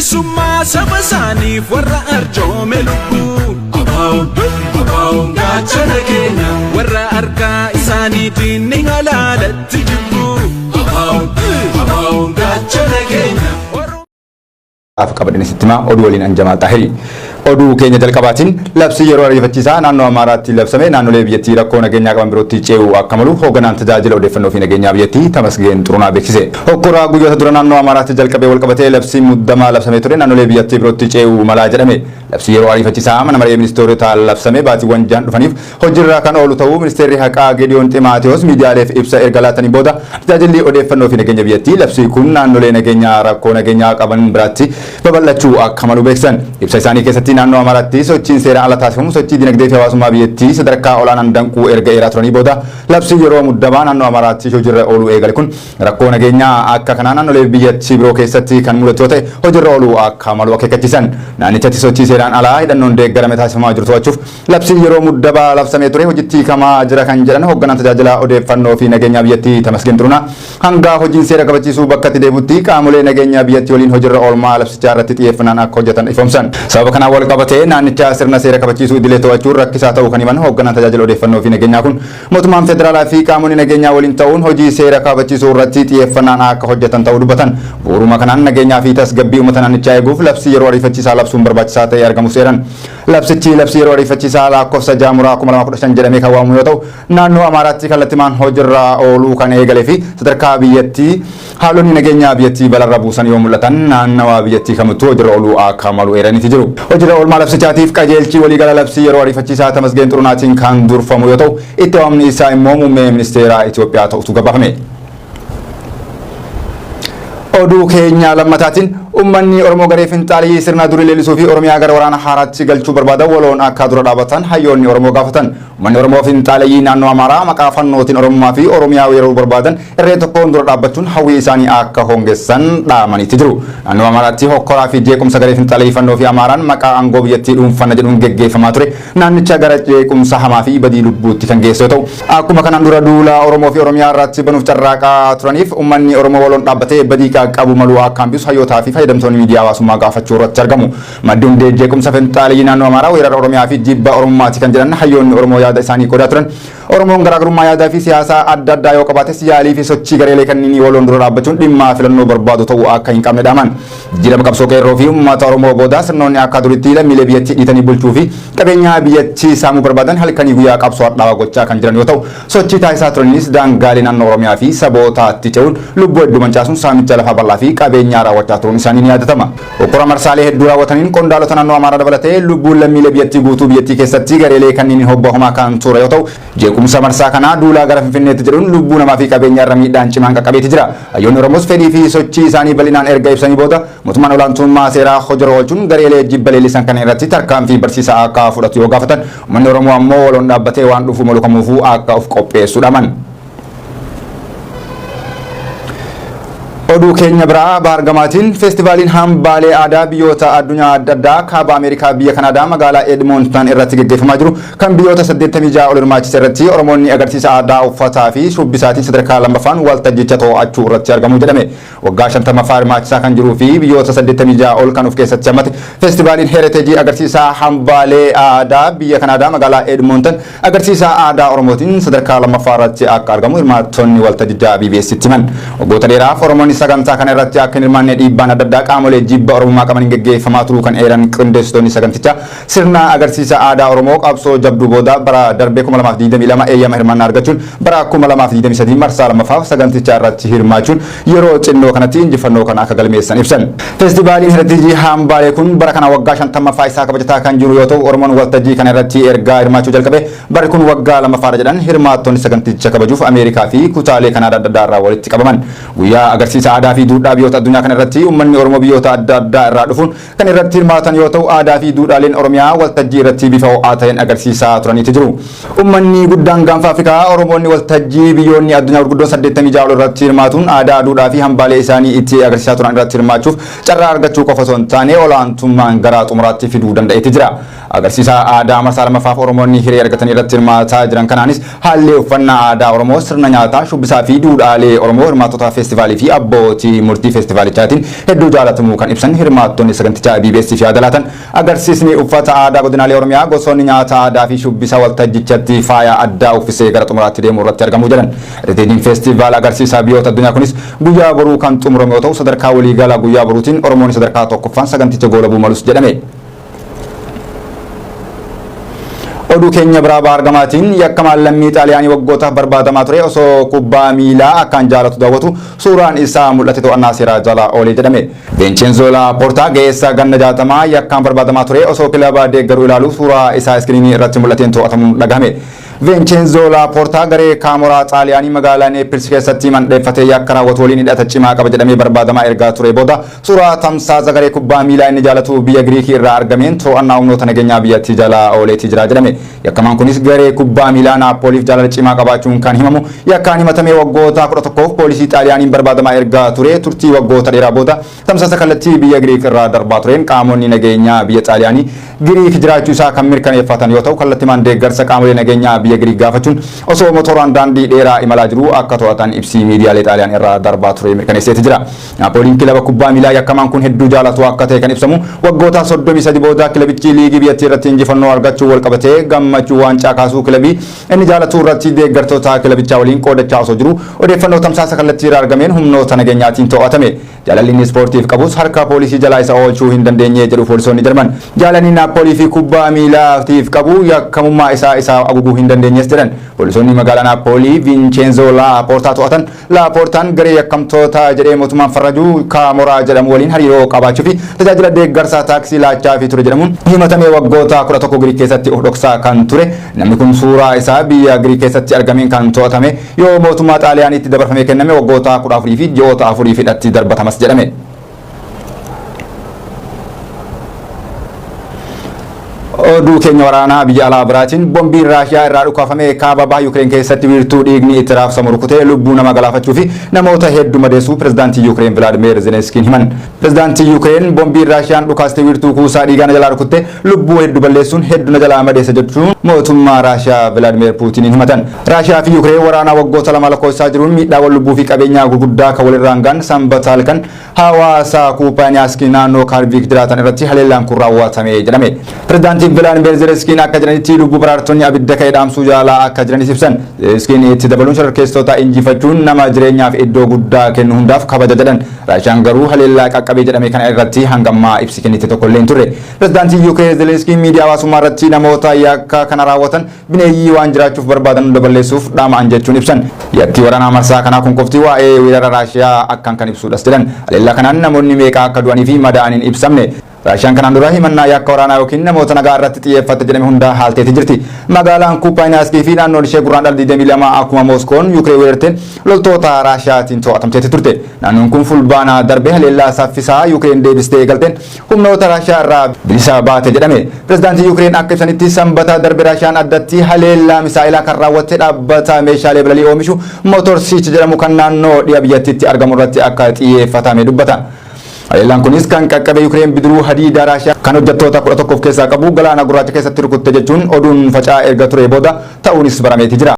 Bilisummaa saba isaaniif warra arjoome lubbuu. ABO'n ABO'n gaachana keenya. Warra harkaa isaaniitiin ni halaalatti jibbu. ABO'n ABO'n gaachana keenya. Af qabadhine sitti himaa, oduu waliin an Jamaal Xaahirii. Oduu keenya jalqabaatiin, labsii yeroo ariifachiisaa naannoo Amaaraatti labsame naannolee biyyattii rakkoo nageenyaa qaban birootti ce'uu akka malu hoogganaan tajaajila odeeffannoo fi nageenyaa biyyattii Tamasgeen Xurunaa beeksise. Hokkoraa guyyoota dura naannoo Amaaraatti jalqabee walqabatee labsiin muddamaa labsamee ture naannolee biyyattii birootti ce'uu malaa jedhame. Labsii yeroo ariifachiisaa mana maree ministeerotaan labsame baatiiwwan 6 dhufaniif hojiirra kan oolu ta'uu ministeerri haqaa Gediyoon Ximaatewos miidiyaaleef ibsa erga laatanii booda, tajaajilli odeeffannoo fi nageenya biyyattii labsii kun naannolee nageenyaa rakkoo nageenyaa qaban biraatti babal'achuu akka malu beeksisan. Ibsa isaanii keessatti naannoo Amaaraatti sochiin seeraan ala taasifamu sochii dinagdee fi hawaasummaa biyyattii sadarkaa olaanaan danquu erga eeraa turanii booda, labsii yeroo muddamaa naannoo Amaaraatti hojiirra ooluu eegale kun rakkoo nageenyaa akka kanaa naannolee biyyattii biroo keessatti kan mudatu yoo ta'e hojiirra ooluu akka malu akeekkachiisan. Naannichatti sochii seeraan alaa hidhannoon deeggarame taasifamaa jiru to'achuuf labsiin yeroo muddabaa labsamee ture hojiitti hiikamaa jira kan jedhan hoogganaan tajaajila odeeffannoo fi nageenyaa biyyattii Tamasgeen Xurunaa, hanga hojiin seera kabachiisuu bakkatti deebi'utti qaamolee nageenyaa biyyattii waliin hojiirra oolmaa labsichaa irratti xiyyeeffannaan akka hojjetan ifoomsan. Sababa kanaan wal qabatee naannichaa sirna seera kabachiisuu idilee to'achuun rakkisaa ta'uu kan himan hoogganaan tajaajila odeeffannoo fi nageenyaa kun, mootummaan federaalaa fi qaamonni nageenyaa waliin ta'uun hojii seera kabachiisuu irratti xiyyeeffannaan akka hojjetan ta'uu dubbatan. Bu'uuruma kanaan nageenyaa fi tasgabbii uummata naannichaa eeguuf labsii yeroo ariifachiisaa labsuun barbaachisaa ta'ee argamu seeran. Labsichi labsii yeroo ariifachiisaa lakkoofsa 6 2015 jedhamee kan waamamu yoo ta'u, naannoo Amaaraatti kallattimaan hojiirra ooluu kan eegalee fi sadarkaa biyyattii haalonni nageenyaa biyyattii balarra buusan yoo mul'atan naannawaa biyyattii kamittuu hojiirra ooluu akka malu eeraniiti jiru. Hojiirra oolmaa labsichaatiif qajeelchi waliigala labsii yeroo ariifachiisaa Tamasgeen Xurunaatiin kan durfamu yoo ta'u, itti waamamni isaa immoo muummee ministeera Itoophiyaa ta'utu gabaafame. Oduu keenya lammataatiin, uummanni Oromoo garee finxaalii sirna durii leellisuu fi Oromiyaa gara waraana haaraatti galchuu barbaadan waloon akka dura dhaabatan hayyoonni Oromoo gaafatan. Uummanni Oromoo finxaaleyyii naannoo Amaaraa maqaa fannootiin Oromummaa fi Oromiyaa weeraruu barbaadan irree tokkoon dura dhaabbachuun hawwii isaanii akka hongessan dhaamaniitti jiru. Naannoo Amaaraatti hokkoraa fi jeequmsa garee finxaaleyyii fannoo fi Amaaraan maqaa aangoo biyyattii dhuunfanna jedhuun geggeeffamaa ture naannicha gara jeequmsa hamaa fi badii lubbuutti kan geesse yoo ta'u, akkuma kanaan dura duula Oromoo fi Oromiyaa irratti banuuf carraaqaa turaniif uummanni Oromoo waloon dhaabbatee badii qaqqabu maluu akka hambisu hayyootaa fi fayyadamtoonni miidiyaa hawaasummaa gaafachuu irratti argamu. Maddi hundee jeequmsa finxaaleyyii naannoo Amaaraa weerara Oromiyaa fi jibba Oromummaati kan jedhan hayyoonni Oromoo yaada isaanii qoodaa turan, Oromoon garaagarummaa yaadaa fi siyaasaa adda addaa yoo qabaates yaalii fi sochii gareelee kanneenii waloon dura dhaabbachuun dhimma filannoo barbaadu ta'uu akka hin qabne dhaaman. Jijjiirama qabsoo qeerroo fi uummata Oromoo booda sirnoonni akka duritti lammiilee biyyattii dhiitanii bulchuu fi qabeenyaa biyyattii saamuu barbaadan halkanii guyyaa qabsoo hadhaawaa gochaa kan jiran yoo ta'u, sochii taasisaa turaniinis daangaalee naannoo Oromiyaa fi sabootaatti ce'uun lubbuu hedduu mancaasuun saamicha lafaa bal'aa fi qabeenyaa raawwachaa turuun isaanii ni yaadatama. Hokkora marsaalee hedduu raawwataniin qondaalota naannoo Amaaraa dabalatee lubbuun lammiilee biyyattii guutuu biyyattii keessatti gareelee kanniiniin hobbaafamaa kan ture yoo ta'u, jeequmsa marsaa kanaa duulaa gara Finfinneetti jedhuun lubbuu namaa fi qabeenya irra miidhaan cimaan qaqqabeeti jira. Hayyoonni Oromoos fedhii fi sochii isaanii bal'inaan erga ibsanii booda, mootummaan olaantummaa seeraa hojiirra oolchuun gareelee jibba leellisan kana irratti tarkaanfii barsiisaa akka fudhatu yoo gaafatan, uummanni Oromoo ammoo waloon dhaabbatee waan dhufuu malu kamuufuu akka of qopheessu dhaaman. Oduu keenya biraa Bahar Gamaatiin, feestivaaliin hambaalee aadaa biyyoota addunyaa adda addaa kaaba Ameerikaa biyya Kanaadaa magaalaa Edmonton irratti gaggeeffamaa jiru kan biyyoota 86 ol hirmaachise irratti Oromoonni agarsiisa aadaa uffataa fi shubbisaatiin sadarkaa lammaffaan waltajjicha to'achuu irratti argamu jedhame. Waggaa 50ffaa hirmaachisaa kan jiruu fi biyyoota 86 ol kan of keessatti hammate feestivaaliin heeriteejii agarsiisa hambaalee aadaa biyya Kanaadaa magaalaa Edmonton agarsiisa aadaa Oromootiin sadarkaa lammaffaa irratti akka argamu hirmaattonni waltajjichaa BBS'tti himan. Waggoota dheeraaf Oromoonni sagantaa kana irratti akka hin hirmaanne dhiibbaan adda addaa qaamolee jibba Oromummaa qabaniin geggeeffamaa turuu kan eeran qindeessitoonni sagantichaa, sirna agarsiisa aadaa Oromoo qabsoo jabduu booda bara darbee 2022 eeyyama hirmaannaa argachuun bara 2023 marsaa lammaffaaf sagantichaa irratti hirmaachuun yeroo xinnoo kanatti injifannoo kana akka galmeessan ibsan. Feestivaaliin Heritiijii hambaalee kun bara kana waggaa 50ffaa isaa kabajataa kan jiru yoo ta'u, Oromoon waltajjii kana irratti ergaa hirmaachuu jalqabe barri kun waggaa lammaffaadha jedhan hirmaattonni saganticha kabajuuf Ameerikaa fi kutaalee Kanaadaa adda addaa irraa walitti qabaman. Guyyaa agarsiisa aadaa fi duudhaa biyyoota addunyaa kana irratti uummanni Oromoo biyyoota adda addaa irraa dhufuun kan irratti hirmaatan yoo ta'u, aadaa fi duudhaaleen Oromiyaa waltajjii irratti bifa ho'aa ta'een agarsiisaa turaniiti jiru. Uummanni guddaan gaanfa Afrikaa Oromoonni waltajjii biyyoonni addunyaa gurguddoon 86 ol irratti hirmaatuun aadaa, duudhaa fi hambaalee isaanii itti agarsiisaa turan irratti hirmaachuuf carraa argachuu qofa osoo hin taane olaantummaan gara xumuraatti fiduu danda'eeti jira. Agarsiisa aadaa marsaa lammaffaaf Oromoonni hiree argatanii irratti hirmaataa jiran kanaanis haalli uffannaa aadaa Oromoo, sirna nyaataa, shubbisaa fi duudhaalee Oromoo hirmaattota feestivaalii fi abbootii murtii feestivaalichaatiin hedduu jaalatamuu kan ibsan hirmaattonni sagantichaa BBS fi yaada laatan, agarsiisni uffata aadaa godinaalee Oromiyaa, gosoonni nyaata aadaa fi shubbisa waltajjichatti faaya addaa uffisee gara xumuraatti deemuu irratti argamu jedhan. Heritage feestivaal agarsiisaa biyyoota addunyaa kunis guyyaa boruu kan xumurame yoo ta'u, sadarkaa waliigalaa guyyaa boruutiin Oromoon sadarkaa tokkoffaan saganticha goolabuu malus jedhame. Oduu keenya biraa baargamaatiin, yakkamaan lammii Xaaliyaanii waggootaaf barbaadamaa ture osoo kubbaa miilaa akkaan jaalatu daawwatu suuraan isaa mul'ate to'annaa seeraa jala oolee jedhame. Vincenzo Laporta, ga'eessa ganna 60, yakkaan barbaadamaa ture osoo kilaba deeggaruu ilaalu suuraa isaa iskiriinii irratti mul'ateen to'atamuun dhagahame. Vincenzo Laporta garee Kaamoraa Xaaliyaanii magaalaa Neepils keessatti mandheeffatee yakka raawwatu waliin hidhata cimaa qaba jedhamee barbaadamaa ergaa ture booda, suuraa tamsaasa garee kubbaa miilaa inni jaalatu biyya Giriikii irraa argameen to'annaa humnoota nageenyaa biyyattii jala ooleetii jira jedhame. Yakkamaan kunis garee kubbaa miilaa Naapooliif jaalala cimaa qabaachuun kan himamu, yakkaan himatamee waggoota 11f poolisii Xaaliyaaniin barbaadamaa ergaa ture, turtii waggoota dheeraa booda tamsaasa kallattii biyya Giriik irraa darbaa tureen qaamonni nageenyaa biyya Xaaliyaanii Giriik jiraachuu isaa kan mirkaneeffatan yoo ta'u, kallattimaan deeggarsa qaamolee nageenyaa biyya Giriik gaafachuun osoo motoraan daandii dheeraa imalaa jiru akka to'atan ibsii miidiyaalee Xaaliyaan irraa darbaa ture mirkaneesseeti jira. Naapooliin kilaba kubbaa miilaa yakkamaan kun hedduu jaalatu akka ta'e kan ibsamu, waggoota 33 booda kilabichi liigii biyyattii irratti injifannoo argachuu wal qabatee gammachuu waancaa kaasuu kilabii inni jaalatu irratti deeggartoota kilabichaa waliin qoodachaa osoo jiru odeeffannoo tamsaasa kallattii irraa argameen humnoota nageenyaatiin to'atame. Jaalalli inni ispoortiif qabus harka poolisii jalaa isa oolchuu hin dandeenye jedhu poolisoonni Jarman. Jaalalli Naappoolii fi kubbaa miilaatiif qabu yakkamummaa isaa isa haguuguu hin dandeenyes jedhan. Poolisoonni magaalaa Naappoolii Vincenzo Laapoortaa to'atan. Laapoortaan garee yakkamtoota jedhee mootummaan farrajuu Kaamoraa jedhamu waliin hariiroo qabaachuu fi tajaajila deeggarsaa taaksii laachaa fi ture jedhamuun himatamee waggoota 11 Giriik keessatti of dhoksaa kan ture. Namni kun suuraa isaa biyya Giriik keessatti argameen kan to'atame yoo mootummaa Xaaliyaaniitti dabarfamee kenname waggoota 14 fi ji'oota 4 hidhatti darbatamas jedhame. Oduu keenya waraanaa biyya alaa biraatiin, bombiin Raashiyaa irraa dhukaafame kaaba baha Yukireen keessatti wiirtuu dhiigni itti raabsamu rukutee lubbuu nama galaafachuu fi namoota hedduu madeessuu pirezidaantii Yukireen Vilaadimeer Zelenskiin himan. Pirezidaantii Yukireen bombiin Raashiyaan dhukaaste wiirtuu kuusaa dhiigaa na jalaa rukutte, lubbuu hedduu balleessuun hedduu na jalaa madeessa jechuun mootummaa Raashiyaa Vilaadimeer Puutiniin himatan. Raashiyaa fi Yukireen waraanaa waggoota 2 lakkoofsisaa jiruun miidhaawwan lubbuu fi qabeenyaa gurguddaa kan walirraan ga'an Sanbata halkan hawaasa Kuupaaniyaaskii naannoo Kaarviik jiraatan irratti haleellaan kun raawwatame jedhame. Pirezidaantiin Vilaadimeer Zelenskiin akka jedhanitti lubbuu baraartonni abidda ka'e dhaamsuu yaalaa akka jiranis ibsan. Zelenskiin itti dabaluun shororkeessitoota injifachuun nama jireenyaaf iddoo guddaa kennu hundaaf kabaja jedhan. Raashiyaan garuu haleellaa qaqqabee jedhame kana irratti hangammaa ibsi kennite tokko illee hin turre. Pirezidaantiin UK Zelenskiin miidiyaa hawaasummaa irratti namoota yakka kana raawwatan bineeyyii waan jiraachuuf barbaadan hunda balleessuuf dhaama'an jechuun ibsan. Yakki waraanaa marsaa kanaa kun qofti waa'ee weerara Raashiyaa akkaan kan ibsudhas jedhan. Haleellaa kanaan namoonni meeqa akka du'anii fi madaa'an hin ibsamne. Raashiyaan kanaan dura himannaa yakka waraanaa yookiin namoota nagaa irratti xiyyeeffatte jedhame hunda haalteeti jirti. Magaalaan Kuupaayinaaskii fi naannoon ishee Gurraandhala 22 akkuma Mooskoon Yukireen weerarteen loltoota Raashiyaatiin to'atamteeti turte. Naannoon kun Fulbaana darbe haleellaa saffisaa Yukireen deebistee eegalteen humnoota Raashiyaa irraa bilisa baate jedhame. Pirezidaantii Yukireen akka ibsanitti Sanbata darbe Raashiyaan addatti haleellaa misaa'ilaa kan raawwatte dhaabbata meeshaalee balalii oomishu Motor Sich jedhamu kan naannoo dhiya biyyattiitti argamu irratti akka xiyyeeffatame dubbata. Haleellaan kunis kan qaqqabe Yukireen bidiruu hadiida Raashiyaa kan hojjettoota 11 of keessaa qabu galaana gurraacha keessatti rukutte jechuun oduun faca'aa erga ture booda ta'uunis barameeti jira.